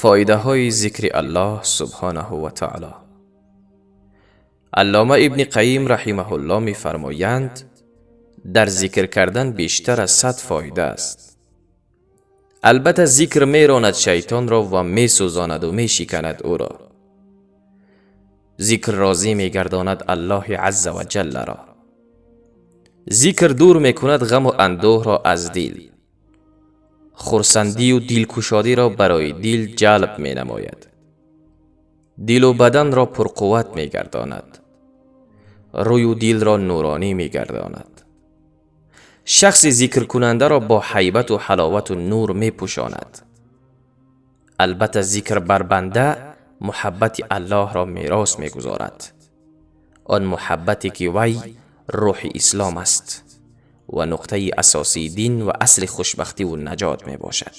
Фоидаҳои зикри Аллоҳ субҳонаҳу ва таъоло. Аллома Ибни Қайим раҳимаҳуллоҳ мефармоянд: дар зикр кардан бештар аз 100 фоида аст. Албатта зикр меронад шайтонро ва месӯзонаду мешиканад ӯро. Зикр розӣ мегардонад Аллоҳи азза ва ҷалларо. Зикр дур мекунад ғаму андӯҳро аз дил. Хурсандию дилкушодиро барои дил ҷалб менамояд. Дилу баданро пурқувват мегардонад. Рӯю дилро нуронӣ мегардонад. Шахси зикркунандаро бо ҳайбату ҳаловату нур мепӯшонад. Албатта зикр бар банда муҳаббати Аллоҳро мерос мегузорад. Он муҳаббате ки вай рӯҳи ислом аст ва нуқтаи асосии дин ва асли хушбахтиву наҷот мебошад.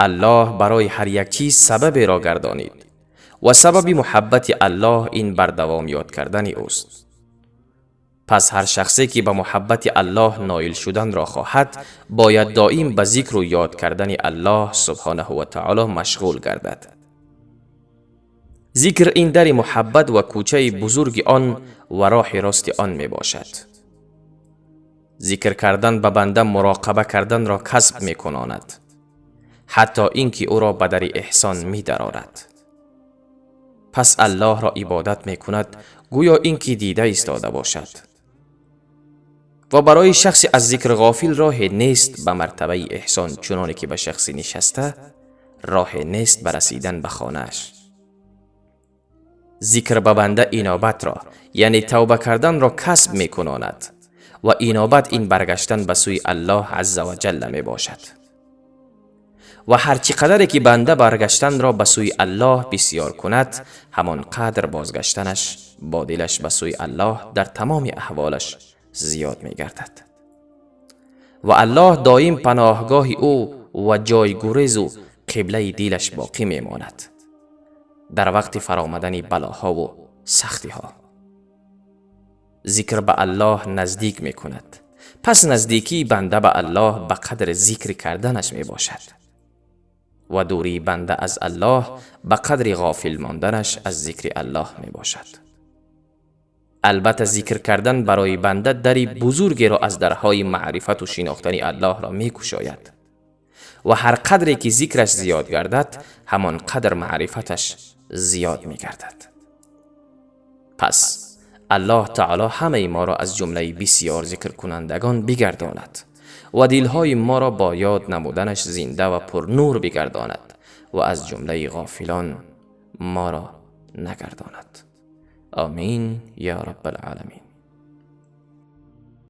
Аллоҳ барои ҳар як чиз сабаберо гардонид ва сабаби муҳаббати Аллоҳ ин бардавом ёд кардани ӯст. Пас ҳар шахсе ки ба муҳаббати Аллоҳ ноил шуданро хоҳад, бояд доим ба зикру ёд кардани Аллоҳ субҳонаҳу ва таъоло машғул гардад. Зикр ин дари муҳаббат ва кӯчаи бузурги он ва роҳи рости он мебошад. Зикр кардан ба банда муроқаба карданро касб мекунонад, ҳатто ин ки ӯро ба дари эҳсон медарорад. Пас Аллоҳро ибодат мекунад, гӯё ин ки дида истода бошад. Ва барои шахси аз зикр ғофил роҳе нест ба мартабаи эҳсон, чуноне ки ба шахси нишаста роҳе нест ба расидан ба хонааш. Зикр ба банда инобатро, яъне тавба карданро касб мекунонад ва инобат ин баргаштан ба сӯи Аллоҳ азза ва ҷалла мебошад. Ва ҳар чӣ қадаре ки банда баргаштанро ба сӯи Аллоҳ бисёр кунад, ҳамон қадр бозгаштанаш бо дилаш ба сӯи Аллоҳ дар тамоми аҳволаш зиёд мегардад. Ва Аллоҳ доим паноҳгоҳи ӯ ва ҷойгурезу қиблаи дилаш боқӣ мемонад дар вақти фаромадани балоҳову сахтиҳо. Зикр ба Аллоҳ наздик мекунад. Пас наздикии банда ба Аллоҳ ба қадри зикр карданаш мебошад ва дурии банда аз Аллоҳ ба қадри ғофил монданаш аз зикри Аллоҳ мебошад. Албатта зикр кардан барои банда дари бузургеро аз дарҳои маърифату шинохтани Аллоҳро мекушояд ва ҳар қадре ки зикраш зиёд гардад, ҳамон қадр маърифаташ зиёд мегардад. Пас Аллоҳ таъоло ҳамаи моро аз ҷумлаи бисёр зикркунандагон бигардонад ва дилҳои моро бо ёд намуданаш зинда ва пурнур бигардонад ва аз ҷумлаи ғофилон моро нагардонад. Омин ё раббалъоламин.